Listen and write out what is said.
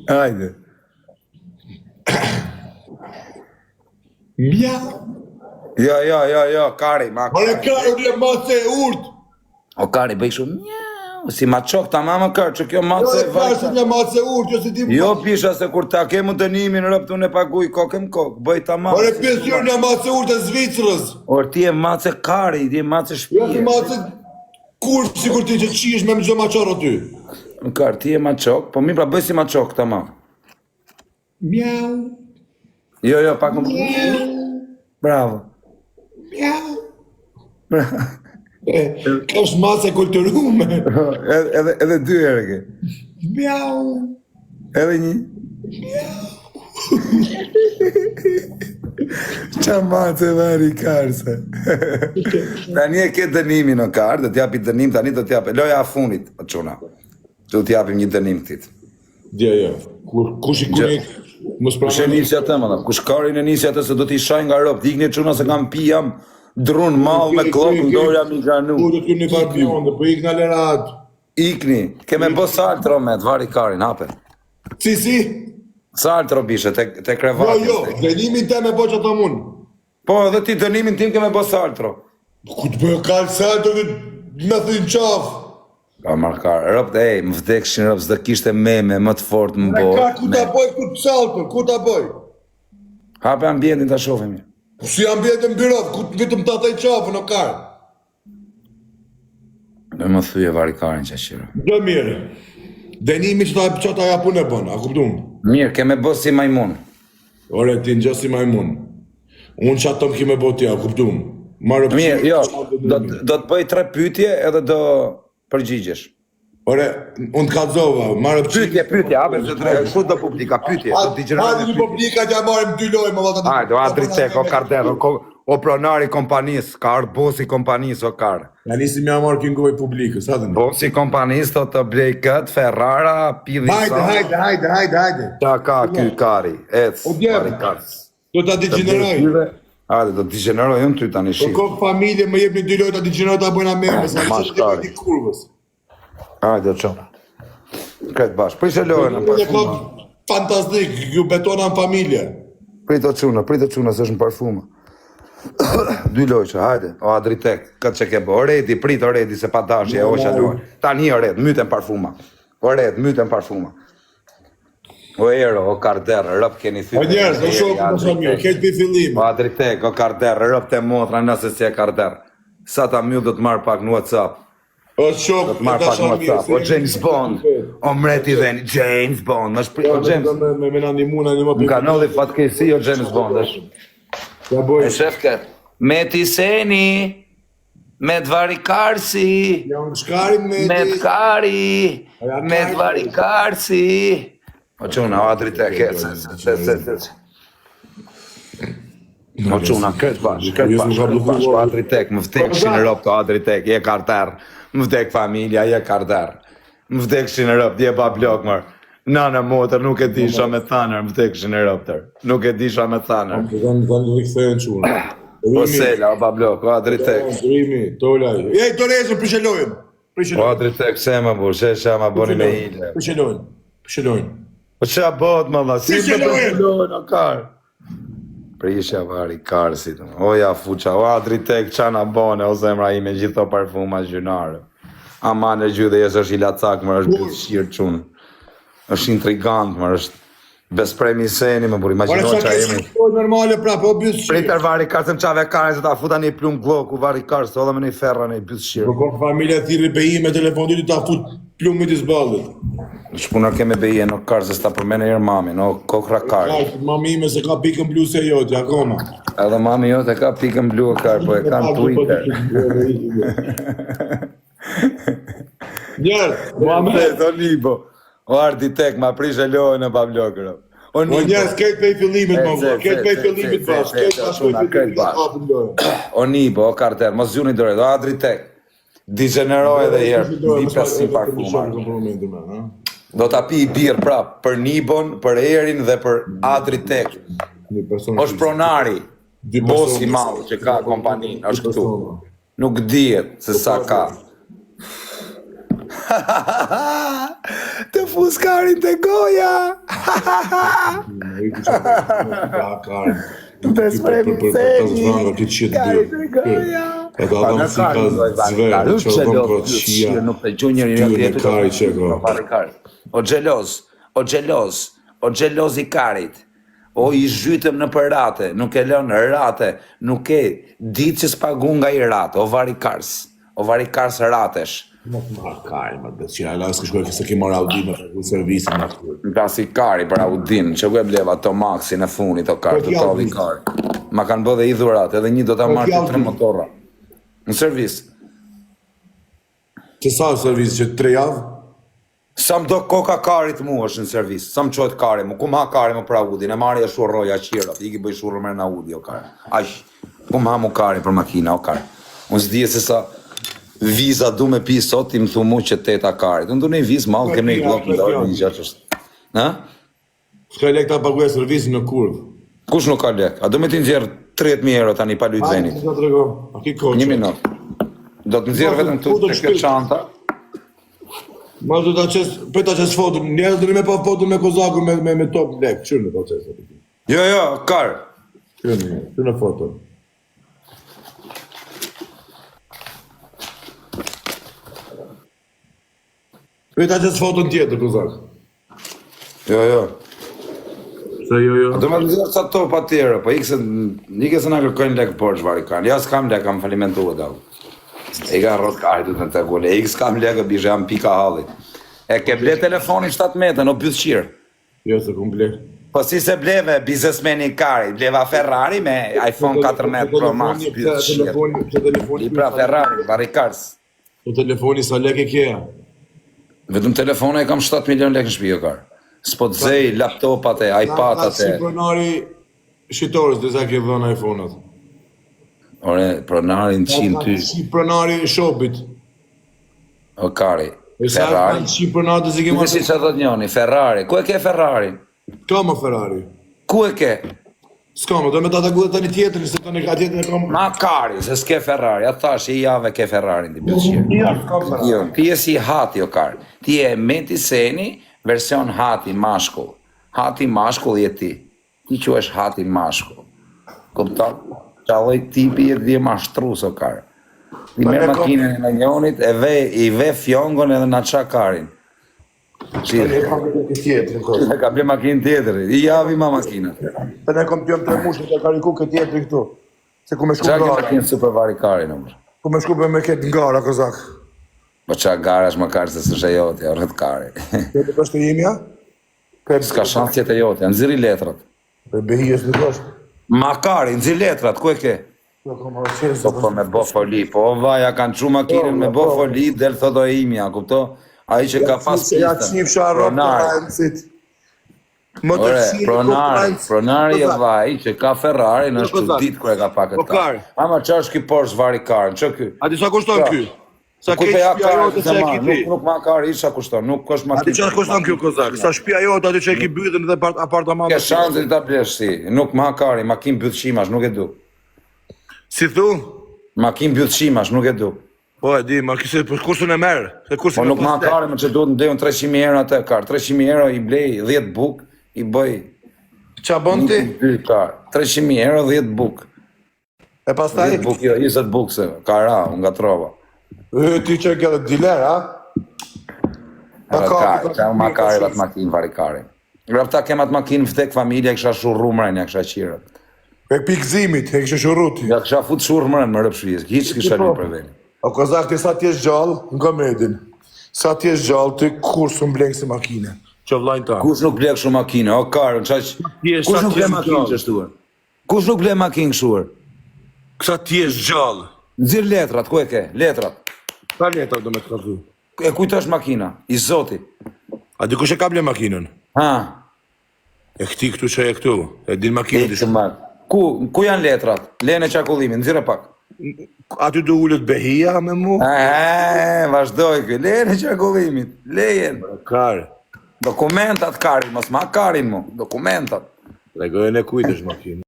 Hajde. Mjau. Jo, jo, jo, jo, kari, ma Ore kari, unë jam mace e urtë. O kari, bëj kështu, mjau, si maçok ta mamë kërë, që kjo Jo, mace e kari, se jam mace e urtë, jo se di Jo, pisha se kur ta kemu dënimin, rëpt unë e paguj kokë më kokë, bëj ta mamë. Ore pjesë unë jam mace e urtë e Zvicrës. Or ti je mace kari, ti je mace Jo si shpije. mace kur sikur ti që qish me më çdo maçor aty. Në kar, ti je maçok, po mirë pra bëj si maçok ta mamë. Miau. Jo, jo, pak më... Bravo. Miau. Bravo. E, Kjo është mace kulturume. Edhe, edhe, edhe dy herë ke. Miau. Edhe një. Qa mace vari karse. tani e ke dënimin në kar, do t'japi dënim, tani do t'japi. Loja e fundit, o çuna. Do t'japim një dënim këtit. Jo, jo. Kur kush i kur i mos Kush e pranon. nisi atë më Kush karin e nisi atë se do t'i shaj nga robt. Ikni çuna se kam pi jam drun mall me kllok në dorë jam i granu. Ku do të keni farë bjonde, po ik na lerat. Ikni. Keme bë saltro me të vari karin, hape. Si si? Saltro bishe te te Jo, krevati. jo, dënimin tem e bë çato mun. Po edhe ti dënimin tim keme bë saltro. Ku të bëj kal salto të me thyn qaf. Pa marr kar, robt, ej, më vdekshin robt, s'do kishte meme më të fortë në E botë. ka ku ta bëj ku të salto, ku ta bëj? Hape ambientin ta shohim. Po si ambientin në biro, ku të vetëm ta thej qafën o kar. Do më thyje vari karin që qiro. Do mirë. Dënimi që ta që ta japun e bën, a kupton? Mirë, keme bë si majmun. Ore ti ngjo si majmun. Unë që ato më kime bo ti, a kupton? Marrë Mirë, jo, do do të bëj tre pyetje edhe do përgjigjesh. Ore, unë të kallzova, marrë Pyetje, pyetje, hape se tre, kështu do publika, pyetje, do të dëgjojmë. Hajde një publika që ja marrim dy lojë, më vallë. Hajde, o Adritek, o Karder, o, ko- o pronari i kompanisë, ka ardhur bosi i kompanisë, o kar. Ja nisi më ja marr kingoj publikës, hajde. Bosi i kompanisë thotë të blej kët Ferrara, pidhi Hajde, sa. hajde, hajde, hajde, hajde. Qa ka ky kari, ec, O, djem. vari kar. Do ta degjeneroj. Hajde, do të degjeneroj unë ty tani Po shih. kokë familje më jepni dy lojë ta degjeneroj ta bëjna me, sa Mash të kari. bëj kurvës. Hajde, çon. Kret bash. Prishe lojën, në Një parfum. kokë fantastik, ju betona në familje. Prit o çuna, prit o çuna, se është në parfum. Dy lojë, që, hajde. O Adritek, këtë që ke bë. Oredi, prit Oredi se pa dashje, o që lojë. Tani Ored, myten parfuma. Ored, myten parfuma. O Ero, o Karder, rëp keni thyë. O njerëz, o shokë, mos o mirë, keq pi fillim. O Adritek, o Karder, rëp te motra nëse si e Karder. Sa ta mbyll do të marr pak në WhatsApp. O shok, Do të marr pak në WhatsApp. O James Bond, o mreti veni, James Bond, më shpri, o James. Me me me na ndihmu na ndihmu. Më ka ndodhi fatkeqësi o James Bond, është. Ja boj. E shef këtë. Meti Seni, me të Karsi, Ja unë shkarin me me të Kari, me të vari Karsi. O çuna, o Adritek, e, se, se, se, se, se, se. O çuna, kret bash, kret Jo, bash, s'më ka kret bllokuar. bash, o Adritek, më vdekshin robt, o Adritek, je karter, më vdek familja, je karter. Më vdekshin robt, je pa blok, mër. Nana motër, nuk e di sha me thanër, më vdekshin robtër. Nuk e di sha me thanër. Po kanë kanë rikthehen çuna. O Sela, o Pablok, o Adritek. Rimi, Tolaj. Ej, Torezë, prishe lojën. Prishe O lojën. Adritek, se më burr, se se ma bëni me hile. Prishe lojën. Prishe lojën. Po ç'a bëhet më valla? Si Prishe më lojën. lojën o kar? Prisha vari karsit. O ja fuqa, o Adritek, ça na bone, o zemra ime, gjithë to parfuma gjynare. Aman e gjydhe jesë është i lacak, më është bythshirë çun. Është intrigant, më është bespremi seni, më burr, Ore, imagjino çka ça ke jemi. lojë normale prapë, o bythshir. Priter vari karsëm çave karën se ta futa një plum gloku vari karsë, hodha me një ferra në bythshirë. Po kokë familja thirri behi me telefon dytë ta fut plumit i zballit. Shpuna ke me beje në karë se s'ta përmene herë mami, no kokra karë. Ka mami ime se ka pikën blu se jote akoma. Edhe mami jote ka pikën blu e karë, po e ka në Twitter. Njerëz, Muhamet, O Nibo, o Ardi Tek, ma prishe lojën në Pavlokro. O O Nibo, njerëz, keq pej fillimit E, më ce, vëlla, keq ce, pej ce, fillimit ce, bash, ce, keq ce, bash çuna, pej krejt fillimit bash. hapim lojën. o Nibo, o Karter, mos zgjuni dorë, o Adri Tek. Digjeneroj edhe herë, mbi 500 parfuma. Do ta pi birë prap për Nibon, për Erin dhe për Adri Tek. Një person. Është pronari, Dy bosi persona. i madh që ka kompaninë, Dy është këtu. persona. Nuk dihet se sa ka. Të futa. fus karin te goja. Të spremi seni, karin te goja. E ta dhëmë si ka zverë, që dhëmë ka qia, Nuk të gjunë njëri Ty në kari që e ka. O xheloz, o xheloz, o xheloz i karit. O i zhytëm në për rate, nuk e lënë rate, nuk e ditë që s'pagu nga i rate, o vari kars, o vari kars ratesh. Mos më ha kari, më të qia, ala s'ke shkruar se ke marrë Audi me pagu servisin më aty. Nga si kari për Audin, që ku e bleva to Maxin e funit, o kar, Po të t'ja tolli Audi. kari. Ma kanë bë dhe i dhurat, edhe një do ta Po marrë t'ja të tre Audi. motorra. Në servis. Që sa servis që tre javë? Sa më do koka karit mu është në servis, sa më çohet kari mu, ku më ha kari mu për Audin, e marri e shurroja qira, i ki bëj shurro merr në Audi o kar. Aq, ku më ha mu kari për makina o kar. Unë s'di se sa viza du me pi sot, i më thu mu që teta karit. Unë du në vizë, mall, kem në bllok në dorë, një gjë që është. Ha? S'ka lek ta paguaj servisin në kurvë. Kush nuk ka lek? A do me t'i nxjerr 30.000 euro tani pa lujt venit? Ta trego. A ki kohë? Një minutë. Do të nxjerr vetëm këtu Po, do te kjo shpejt. çanta. Ma do ta qes, pe ta qes foton, njerëz do me pa foton me kozakun me me, me top lek, çu në ta qes. Jo, jo, kar. Çu në, çu në foton. Pe ta qes foton tjetër kozak. Jo, jo. Se jo jo. Do me nxjerr ca topa tjera, po ikë se ikë se na kërkojnë lek borxh vari kanë. Ja s'kam lek, kam falimentuar dall. E ka rrot karit të të gole. E ikë s'kam lek, bishe jam pika hallit. E ke ble telefonin 17, o bythqir. Jo se kum ble. Po si se bleve biznesmeni i karit, bleva Ferrari me iPhone 14 Pro Max, bythqir. Telefoni, pse telefoni. I pra Ferrari, varikars. Po telefoni sa lek e ke? ja? Vetëm telefona e kam 7 milion lekë në shtëpi o kar. S'po të zej laptopat e, iPadat Si e. pronari shitorës dhe sa ke dhënë iPhone-at. Ore, pronarin qind ty, Si pronari i shopit. o kari. E sa Ferrari. kanë si pronari të si ke Nuk e marrë. si që thot njoni, Ferrari. Ku e ke Ferrarin? Ka më Ferrari. Ku e ke? S'ka më, do me ta taku dhe tani tjetrin, se tani ka tjetrin e kam. Ma kari, se s'ke Ferrari. Ja thash, i jave ke Ferrarin, ti bythqir. Jo, s'kam Ferrari. Jo, ti je si hati, o kar. Ti je Meti Seni, version hati mashkull. Hati mashkull je ti. Ti quhesh hati mashkull. Kupton? Qa lloj tipi je ti je mashtrus o kar. Ti Pa merr ne kom- makinën e njonit, e ve i ve fjongon edhe na ça karin. Si, E kam vetëm këtë tjetrin, ko. e ka ble makinë tjetër, i javi ma makinën. Të ne kom pjom të mushë, të kariku këtë tjetrin këtu. Se ku me shku Qa ke gara, makinë super vari karin, o mër? ku me shku për me këtë gara, kozak. Po qa garash më karë se s'është e jotja, rrët kari. Kjo nuk është e imja? Për, S'ka shans jetë e jotja, nxirri letrat. për behijes nuk është. Ma kari, nxirr letrat, ku e ke? Jo, kom marrë qenë, Po po me bo foli, po o vaja kanë çu makinën me bo foli, del thotë o e imja, kupto? Ai që ka pas Se ja pistën. qifsha rrot të Pronari. rajnësit. Më të Ore, qini pronari, pronari e vaj që ka Ferrari në është Kozak. çudit kur e ka pa Po, këtë kar. kar. Ama çfarë është ky Porsche vari kar? Ço ky? A di sa kushton Pra, ky? Sa Ku ke po ja shtëpia kar? jote Se që e ma, ki ti? nuk nuk ma kar isha kushton, nuk është A di makinë. çfarë kushton ky kozak? Sa shtëpia jote aty që e ki bythën dhe apart- apartamentin. Ke shansin ta blesh si, nuk ma kari, makinë bythshimash, nuk e du. Si thu? Makinë bythshimash, nuk e du. Po e di, ma kise për kursin e merr, se kursin Po e nuk ma pas lek. kari, më që duhet më blejun 300.000 euro atë kar. 300.000 euro i blej 10 buk, i bëj Qa bën ti? dy kar. 300.000 euro 10 buk. E pastaj 10 buk jo, 20 buk se ka ra, unë ngatrova. E, ti që ke edhe diler, a? Pa Edhe ka, kar, ka- qa ma kari atë makinë vari kari. Grapta kem atë makinë vdek familja, kisha shurru mrena, kisha qirët. E pikëzimit, e kishe shurruti. Ja kisha fut shurr mrena më rëp shpijës, hiç kisha Po. lënë për veni. O kozak ti sa ti jesh gjallë, nga medin. Sa ti jesh gjallë, ti kur s'u mblen si makine. Që vllajin ta. Kush nuk ble kështu makinë, o kar, çaq. Ti je Kush sa nuk ti ble jesh makinë gjallë. kështu? Kush nuk ble makinë kështu? Sa ti jesh gjallë. Nxirr letrat, ku e ke? Letrat. Sa letra do me të kallzu? E kujt është makina? I zoti. A di kush e ka ble makinën? Ha. E këti këtu që e këtu. E din makinën. E të marr. Ku ku janë letrat? Lene qarkullimin, nxirre pak. Aty do ulet behia me mu? E, vazhdoj ky. Lene qarkullimit. Lejen. Kar. Dokumentat karin, mos ma karin mu. Dokumentat. Tregojnë e kujt është makina.